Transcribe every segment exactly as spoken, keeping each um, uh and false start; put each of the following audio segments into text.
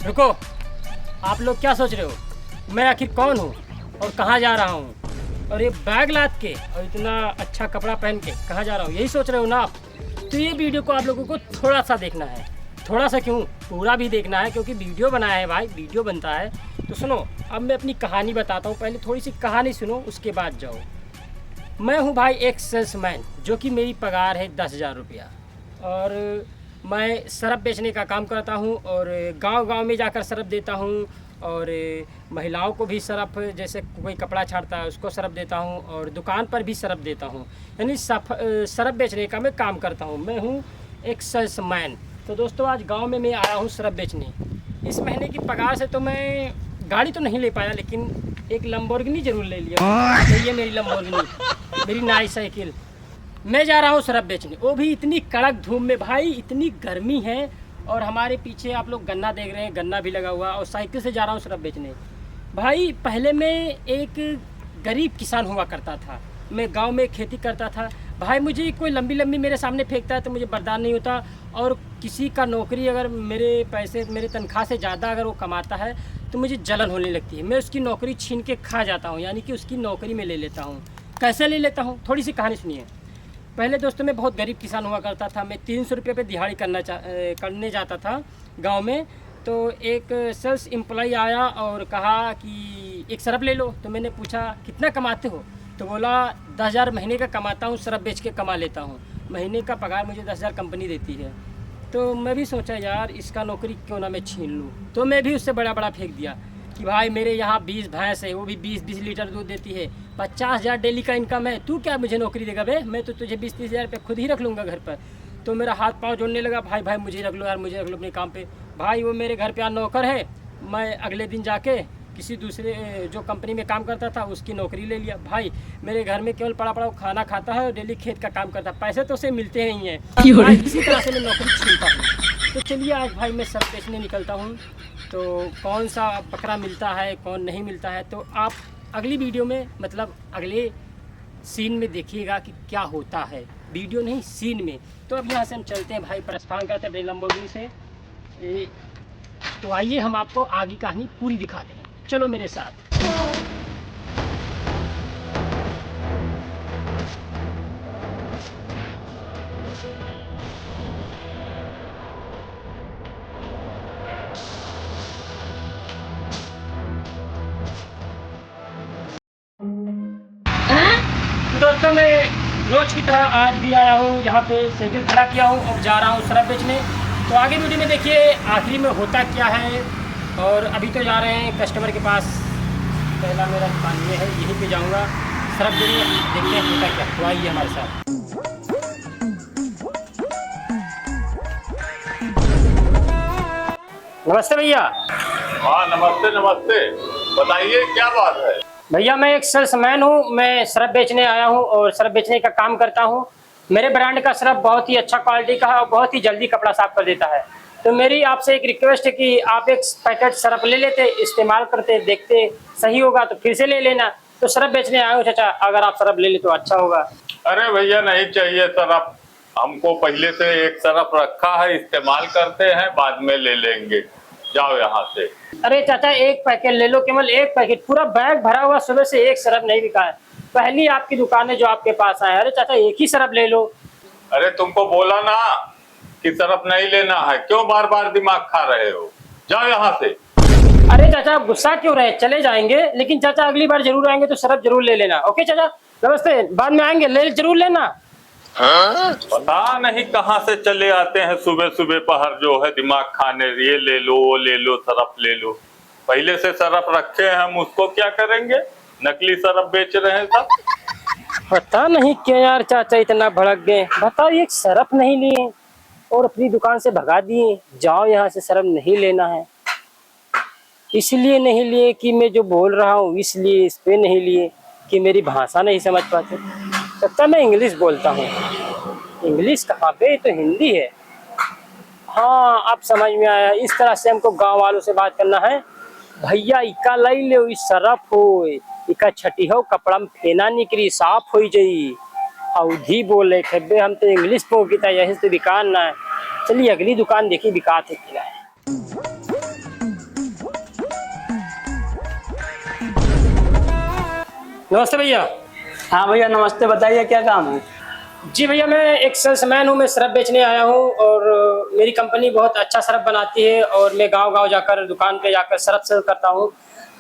रुको, आप लोग क्या सोच रहे हो? मैं आखिर कौन हूँ और कहाँ जा रहा हूँ? और ये बैग लाद के और इतना अच्छा कपड़ा पहन के कहाँ जा रहा हूँ, यही सोच रहे हो ना आप? तो ये वीडियो को आप लोगों को थोड़ा सा देखना है। थोड़ा सा क्यों, पूरा भी देखना है, क्योंकि वीडियो बनाया है भाई, वीडियो बनता है। तो सुनो, अब मैं अपनी कहानी बताता हूँ, पहले थोड़ी सी कहानी सुनो, उसके बाद जाओ। मैं हूँ भाई एक सेल्समैन, जो कि मेरी पगार है दस हज़ार रुपया, और मैं शराब बेचने का काम करता हूँ और गांव-गांव में जाकर शराब देता हूँ, और महिलाओं को भी शराब, जैसे कोई कपड़ा छाड़ता है, उसको शराब देता हूँ, और दुकान पर भी शराब देता हूँ। यानी सफ-, अ, शराब बेचने का मैं काम करता हूँ। मैं हूँ एक सेल्समैन। तो दोस्तों, आज गांव में मैं आया हूँ शराब बेचने। इस महीने की पगार से तो मैं गाड़ी तो नहीं ले पाया, लेकिन एक लंबोर्गिनी जरूर ले लिया। तो ये मेरी लंबोर्गिनी, मेरी नई साइकिल। मैं जा रहा हूँ शराब बेचने, वो भी इतनी कड़क धूप में भाई, इतनी गर्मी है। और हमारे पीछे आप लोग गन्ना देख रहे हैं, गन्ना भी लगा हुआ, और साइकिल से जा रहा हूँ शराब बेचने। भाई, पहले मैं एक गरीब किसान हुआ करता था, मैं गांव में खेती करता था। भाई, मुझे कोई लंबी लंबी मेरे सामने फेंकता है तो मुझे बर्दाश्त नहीं होता, और किसी का नौकरी अगर मेरे पैसे, मेरे तनख्वाह से ज़्यादा अगर वो कमाता है तो मुझे जलन होने लगती है, मैं उसकी नौकरी छीन के खा जाता हूँ, यानी कि उसकी नौकरी में ले लेता हूँ। कैसे ले लेता हूँ, थोड़ी सी कहानी सुनिए। पहले दोस्तों, मैं बहुत गरीब किसान हुआ करता था। मैं तीन सौ रुपये पे दिहाड़ी करना चा-, अ, करने जाता था गांव में। तो एक सेल्स एम्प्लॉई आया और कहा कि एक शराब ले लो। तो मैंने पूछा, "कितना कमाते हो?" तो बोला, "दस हज़ार महीने का कमाता हूँ, शराब बेच के कमा लेता हूँ।" महीने का पगार मुझे दस हज़ार कंपनी देती है। तो मैं भी सोचा, "यार, इसका नौकरी क्यों ना मैं छीन लूँ।" तो मैं भी उससे बड़ा बड़ा फेंक दिया कि, "भाई, मेरे यहाँ बीस भैंस है, वो भी बीस बीस लीटर दूध देती है, पचास हज़ार डेली का इनकम है, तू क्या मुझे नौकरी देगा बे? मैं तो तुझे बीस तीस हज़ार रुपये खुद ही रख लूँगा घर पर।" तो मेरा हाथ पाँव जोड़ने लगा, "भाई, भाई, मुझे रख लो यार, मुझे रख लो अपने काम पे।" भाई, वो मेरे घर पे आज नौकर है, मैं अगले दिन जाके किसी दूसरे, जो कंपनी में काम करता था, उसकी नौकरी ले लिया। भाई, मेरे घर में केवल पड़ा पड़ा वो खाना खाता है और डेली खेत का काम करता है, पैसे तो उसे मिलते नहीं हैं। क्यों रे? भाई, इसी तरह से मैं नौकरी छीनता हूँ। तो चलिए, आज भाई मैं शराब बेचने निकलता हूँ, तो कौन सा बकरा मिलता है, कौन नहीं मिलता है, तो आप अगली वीडियो में, मतलब अगले सीन में देखिएगा कि क्या होता है, वीडियो नहीं, सीन में। तो अब यहाँ से हम चलते हैं भाई, प्रस्थान करते हैं अपनी लंबोर्गिनी से। ए, तो आइए, हम आपको आगे कहानी पूरी दिखाते हैं, चलो मेरे साथ। दोस्तों, मैं रोज की तरह आज भी आया हूँ यहाँ पे, साइकिल खड़ा किया हूँ और जा रहा हूँ शराब बेचने। तो आगे वीडियो में देखिए आखिरी में होता क्या है। और अभी तो जा रहे हैं कस्टमर के पास, पहला मेरा दुकान ये है, यहीं पे जाऊँगा शराब देने, देखते हैं होता क्या। तो आइए हमारे साथ। नमस्ते भैया। हाँ, नमस्ते, नमस्ते। बताइए, क्या बात है? भैया, मैं एक सेल्समैन हूँ, मैं शराब बेचने आया हूँ और शराब बेचने का काम करता हूँ। मेरे ब्रांड का शराब बहुत ही अच्छा क्वालिटी का है और बहुत ही जल्दी कपड़ा साफ कर देता है। तो मेरी आपसे एक रिक्वेस्ट है कि आप एक पैकेट शराब ले लेते, इस्तेमाल करते, देखते, सही होगा तो फिर से ले लेना। तो शराब बेचने आया हूँ चाचा, अगर आप शराब ले ले तो अच्छा होगा। अरे भैया, नहीं चाहिए शराब, हमको पहले से एक शराब रखा है, इस्तेमाल करते हैं, बाद में ले लेंगे, जाओ यहाँ से। अरे चाचा, एक पैकेट ले लो, केवल एक पैकेट, पूरा बैग भरा हुआ, सुबह से एक शराब नहीं बिका है। पहली आपकी दुकान है जो आपके पास आए। अरे चाचा, एक ही शराब ले लो। अरे, तुमको बोला ना कि शराब नहीं लेना है, क्यों बार बार दिमाग खा रहे हो? जाओ यहाँ से। अरे चाचा, आप गुस्सा क्यों रहे, चले जाएंगे, लेकिन चाचा अगली बार जरूर आएंगे तो शराब जरूर ले लेना। ओके चाचा, नमस्ते, बाद में आएंगे, ले जरूर लेना। पता नहीं कहाँ से चले आते हैं सुबह सुबह पहर, जो है दिमाग खाने, ये ले लो, वो ले लो, शराब ले लो। पहले से शराब रखे हैं हम, उसको क्या करेंगे? नकली शराब बेच रहे हैं सब। पता नहीं क्या यार, चाचा इतना भड़क गए। बताओ, एक शराब नहीं लिए और अपनी दुकान से भगा दिए, जाओ यहाँ से, शराब नहीं लेना है। इसलिए नहीं लिए कि मैं जो बोल रहा हूँ इसलिए, इस पे नहीं लिए कि मेरी भाषा नहीं समझ पाते। तब मैं इंग्लिश बोलता हूँ। इंग्लिश कहाँ पे, ये तो हिंदी है। हाँ, अब समझ में आया, इस तरह से हमको गांव वालों से बात करना है। भैया, इका लई लेव, ई सरफ होय, इका छटिहो, कपड़ा में फेना निकरी, साफ होई जाई। अवधी बोले, खेबे हम तो इंग्लिश पोकिता, यही से तो बिकान ना है। चलिए, अगली दुकान देखी, बिकात है कि ना। नमस्ते भैया। हाँ भैया, नमस्ते। बताइए, क्या काम है? जी भैया, मैं एक सेल्समैन हूँ, मैं सरफ बेचने आया हूँ और मेरी कंपनी बहुत अच्छा सरफ बनाती है और मैं गांव-गांव जाकर, दुकान पे जाकर सरफ सेल करता हूँ,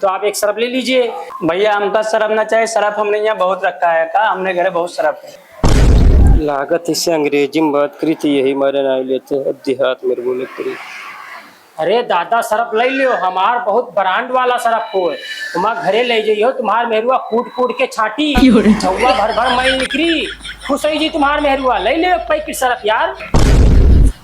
तो आप एक सरफ ले लीजिए। भैया, हमका सरफ ना चाहिए, सरफ हमने यहाँ बहुत रखा है का, हमने घरे बहुत सरफ है। लागत इसे अंग्रेजी में बात करी तो यही मारे ना लेते, अब देहात में बोले करी। अरे दादा, सरफ लइ लियो, हमार बहुत ब्रांड वाला सरफ होय। तुम्हार घरे लइ जइहो, तुम्हार मेहरुआ कूट कूट के छाटी, क्यों रे? झउआ भर भर मइल निकरी, खुश होइ जी तुम्हार मेहरुआ। लइ लियो एक पैकेट सरफ यार।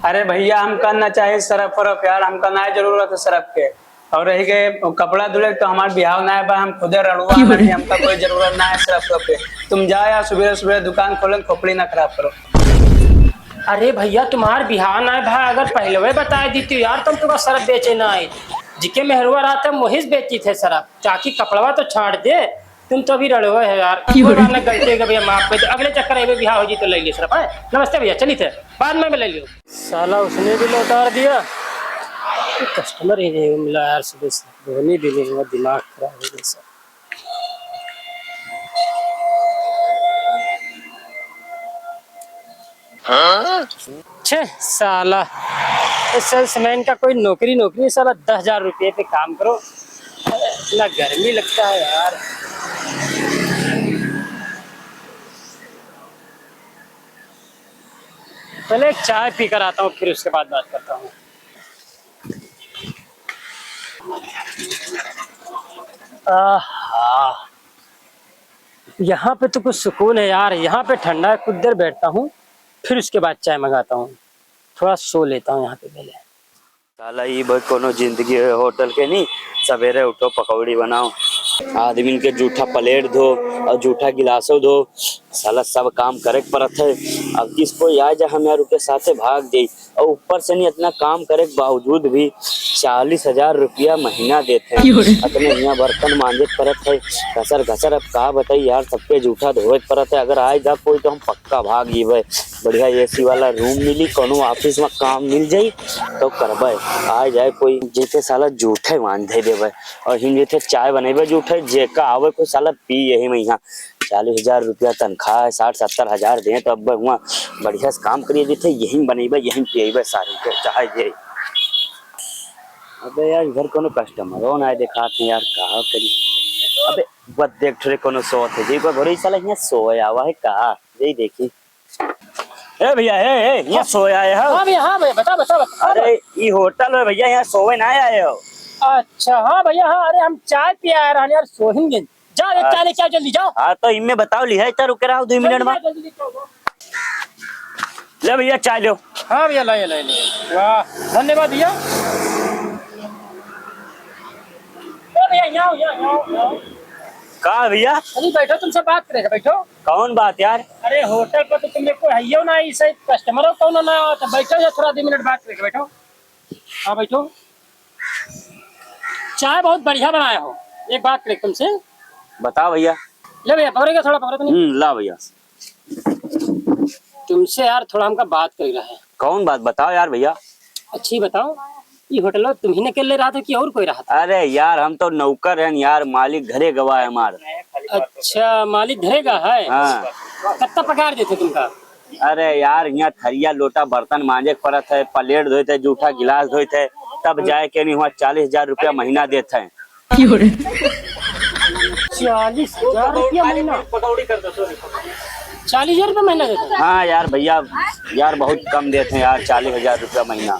अरे भैया, हमका ना चाही सरफ वरफ यार, हमका ना जरूरत है सरफ के। और रही गए कपड़ा धुले, तो हमार बिहाव ना है बा, हम खुदे रड़ुआ क्यों ना रे? थी, हमका कोई जरूरत ना है सरफ वरफ के। तुम जाओ यार, सुबह सुबह दुकान खोले, खोपड़ी ना खराब करो। अरे भैया, तुम्हार बिहाव नाय भा, अगर पहलवे बताइ देती यार, तुम तुम्हार सरफ बेचे ना आई। जिके मेहरुआ रहत है, मोहिस बेची थे सरफ। चाची, कपड़वा तो छाँट दे, तुम तो अभी रड़वे है यार। क्यों कोई रे? बात ना, गलती हो गई भैया, माफ कर दे। अगले चक्कर अइबे बिहाव होइ जी तो लइ लियो सरफ, हैं? नमस्ते भैया, चली थे, बाद में मैं लइ लियो। साला उसने भी लौटा दिया, कस्टमर ही नहीं मिला यार सुबह से, धोनी भी नहीं हुआ, दिमाग खराब हो गया सब। छे साला, इस सेल्समैन का कोई नौकरी, नौकरी नहीं, साला दस हजार रुपये पे काम करो, ना गर्मी लगता है यार। पहले एक चाय पी कर आता हूँ, फिर उसके बाद बात करता हूँ। आहा, यहाँ पे तो कुछ सुकून है यार, यहाँ पे ठंडा है, कुछ देर बैठता हूँ, फिर उसके बाद चाय मंगाता हूँ, थोड़ा सो लेता हूँ यहाँ पे पहले। साला ई भाई कोनो जिंदगी है होटल के नहीं, सवेरे उठो पकौड़ी बनाओ, आदमीन के जूठा प्लेट धो और जूठा गिलासो धो, साला सब काम करे के पड़त है। अब किस कोई आ जा हम यार उनके साथे भाग जाई, और ऊपर से नहीं इतना काम करे के बावजूद भी चालीस हजार रुपया महीना देते हैं। क्यों रे? अपने यहाँ बर्तन मांजे के पड़त है, घसर घसर। अब का बताई यार, सबके जूठा धोवे के पड़त है। अगर आए जा कोई तो हम पक्का भाग जीबे। बढ़िया एसी वाला रूम मिली, कोनो ऑफिस में काम मिल जाई तो करबे। आ जाए कोई, जेके साला जूठे बांधे देबे और हिम जेठे चाय बनेबे जूठे, जेका आवे कोई साला पी यही में यहाँ। चालीस हजार रुपया तनख्वाह है, साठ सत्तर हजार दे तो अब हुआ बढ़िया से काम करिए जेठे, यही बनेबे, यही पिएबे सारे के, चाहे जे। अबे यार, इधर कोनो कस्टमरो ना आए, देखात है यार, का करी? अबे, बस देख ठुरे कोनो सोत है जी, को घरे साला यहाँ सोए आवा है का? यही देखी। ए भैया, ए, ए, यहाँ सोए आए हो? हाँ भैया, हाँ भैया, बता, बता, बता। अरे, ई होटल है भैया, यहाँ सोए ना आए हो? अच्छा, हाँ भैया, हाँ, अरे, हम चाय पिए आए रहन यार, सोहिन गिन। जाओ, एक चाय लेके आओ, जल्दी जाओ। हाँ, तो इनमें बताओ, लिहाई तो रुके रहो दो मिनट में। जल्दी जाओ, जल्दी जाओ। ले भैया, चाय लो। हाँ भैया, लाइए, लाइए, लाइए। वाह, धन्यवाद भैया। ओ भैया, यहाँ आओ, यहाँ, यहाँ आओ, यहाँ आओ। का भैया? अरे बैठो, तुमसे बात करेगा, बैठो। कौन बात यार? अरे होटल पर तो तुमने कोई हइयो ना, इसे कस्टमर हो कौन ना, तो बैठो या थोड़ा दो मिनट बात करेगा, बैठो। हाँ बैठो। चाय बहुत बढ़िया बनाए हो। एक बात करे तुमसे। बताओ भैया। ले भैया, पकड़ेगा थोड़ा, पकड़ो तो नहीं। हम्म, ला भैया। तुमसे यार थोड़ा हमका बात करे रहे। कौन बात? बताओ यार भैया। अच्छी बताओ, ये होटल तुम ही ने के ले रहा था कि और कोई रहा था? अरे यार, हम तो नौकर हैं यार, मालिक घरे गवा है हमार। अच्छा, मालिक घरे का है? हाँ। कितना पगार देते तुमका? अरे यार, यहाँ थरिया लोटा बर्तन मांजे के पड़त है, प्लेट धोइत है, जूठा गिलास धोइत है, तब जाए के नहीं हुआ चालीस हजार रुपया महीना देत है। चालीस हजार रुपया महीना? चालीस हजार रुपया महीना देते हैं? हाँ यार भैया, यार बहुत कम देते हैं यार, चालीस हजार रुपया महीना।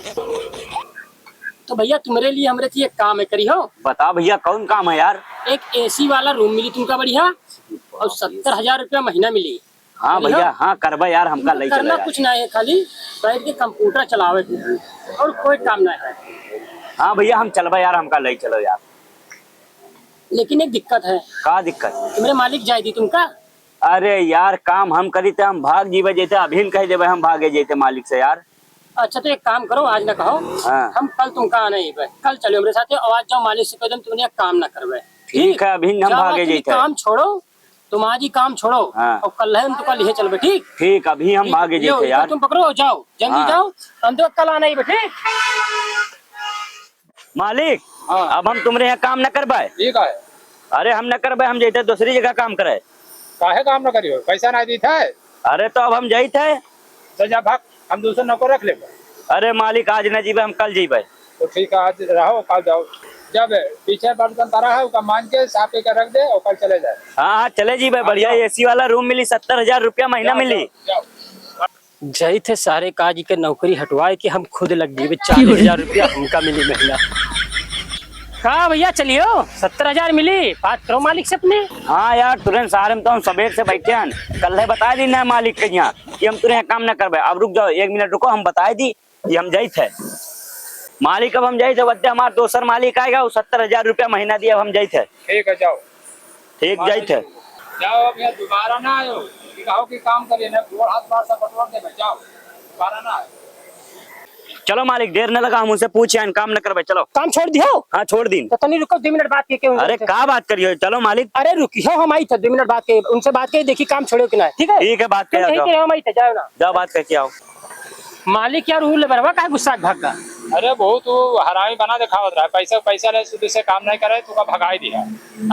तो भैया तुम्हारे लिए हमरे लिए एक काम है, करी हो? बता भैया, कौन काम है यार? एक एसी वाला रूम मिली तुमका बढ़िया और सत्तर हजार रुपया महीना मिली। हाँ भैया, हाँ करबा यार, हमका ले चलो यार। कुछ ना है, खाली बैठ के कंप्यूटर चलावे के है और कोई काम ना है। हाँ भैया, हम चलबा यार, हमका ले चलो यार। लेकिन एक दिक्कत है। का दिक्कत? तुम्हारे मालिक जाए दी तुमका? अरे यार, काम हम करी ते हम भाग जीबे, जैसे अभी न कह देबे हम भागे जैसे मालिक से यार। अच्छा, तो एक काम करो, आज ना कहो, हाँ। हम कल तुमका आने ही बे, कल चलो हमरे साथ और आज जाओ मालिक से कह दो तुमने काम ना करबे। ठीक है, अभी हम भागे जैसे। काम छोड़ो, तुम आज ही काम छोड़ो हाँ। और कल है हम तो कल ही चलबे, ठीक? ठीक, अभी हम भागे जैसे यार। तुम पकड़ो, जाओ, जल्दी हाँ। जाओ, हम तो कल आने ही बे, ठीक? मालिक, हाँ। अब हम तुमरे यहाँ काम न कर पाए। ठीक है। अरे हम न करबे, हम जइते दूसरी जगह काम करे। काहे काम न करियो? पैसा नाहीं दीत है। अरे तो अब हम जाइत है। तो जा भाग, हम दूसर नौकर रख लेबे। अरे मालिक, आज न जीबे, हम कल जीबे। तो ठीक है, आज रहो, कल जाओ। जब पीछे बर्तन पड़ा है, ओका मांज के साफ करके रख दे और कल चले जाए। हाँ, हाँ, चले जीबे। हाँ, बढ़िया जाओ। एसी वाला रूम मिली, सत्तर हजार रुपया महीना जाओ, मिली। जाओ, जाओ। जाइत है सारे काजी के नौकरी हटवाए के हम खुद लग जीबे, चालीस हजार रुपया हमका मिली महीना। का भइया, चलियो, सत्तर हजार मिली, बात करो मालिक से अपने। हाँ यार, तुरंत सारे में तो हम सबेर से बैठे हैं, कल्हे बताइ दी ना मालिक के यहाँ कि हम तुरंत काम न करबे। अब रुक जाओ, एक मिनट रुको, हम बताइ दी कि हम जाइत है। मालिक, अब हम जाइत है, वद्दे हमार दोसर मालिक आएगा, वो सत्तर हजार रुपया महीना दिए, अब हम जाइत है। ठीक है, जाओ। ठीक, जाइत है। जाओ, अब यहाँ दोबारा ना आयो। कि कहो कि काम करिए ना, गोड़ हाथ बार सब बटोर देबे, जाओ, दोबारा ना आयो। चलो मालिक, देर न लगा, हम उनसे पूछ आएन, काम न करबे, चलो। काम छोड़ दियो? हाँ, छोड़ दीन। तो तनी रुको, दो मिनट बात करके उनसे। अरे, का बात करियो? चलो मालिक। अरे रुकियो, हम आइत है, दो मिनट बात के, उनसे बात के देखी काम छोड़ो कि ना, ठीक है? ठीक है, बात तुम कर यहीं आओ। के रहो, हम आइत है, जाओ ना। जाओ, बात करके आओ। मालिक यार, ऊ लेबरवा काहे गुस्सा भाग गा? अरे बहुत वो हरामी बना देखावत रहा है, पैसा, पैसा ले, सुध से काम नहीं करे, तो का भगाई दिया।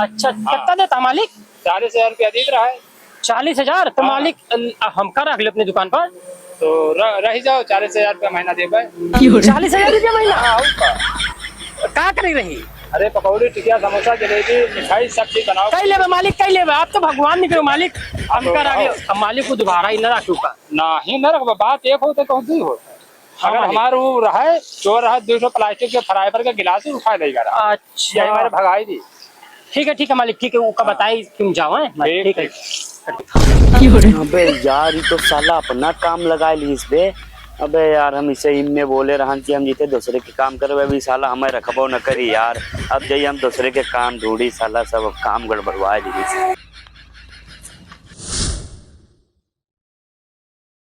अच्छा, हाँ। कितना देता मालिक? चालीस हजार रुपया दीत रहा है। चालीस हजार? तो हाँ। मालिक, अ, हमका रख ले अपने दुकान पर। तो र-, रह जाओ, चालीस हजार रुपया महीना देबे। चालीस हजार रुपया महीना? हाँ, और का? का करे रही? अरे पकौड़ी, टिकिया, समोसा, जलेबी, मिठाई, सब चीज बनाओ। कई लेबे मालिक, कई लेबे? आप तो भगवान निकलो मालिक। हाँ, तो हमका रख ले। आओ। अब मालिक को दोबारा ही ना रखूँ का। नाही, न रखबा, बात एक होत है, कहूँ दुई होत है। हाँ, अगर मालिक। हमार ऊ रहे, चोर रहे, दुई ठो प्लास्टिक के फ्राई भर के गिलास ही उठा लेगा रहा। अच्छा। यही मारे भगाई दी। ठीक है, ठीक है मालिक, ठीक है, ओका हाँ। बताई कि हम जाओ, हैं? ठीक, ठीक है। ठीक। अबे यार, ये तो साला अपना काम लगाइ लीस बे। अबे यार, हम इसे इनमें बोले रहन कि हम जीते दूसरे के काम करबे, अभी साला हमें रखबो न करी यार। अब जाई हम दूसरे के काम ढूंढी, साला सब काम गड़बड़वाइ लीस।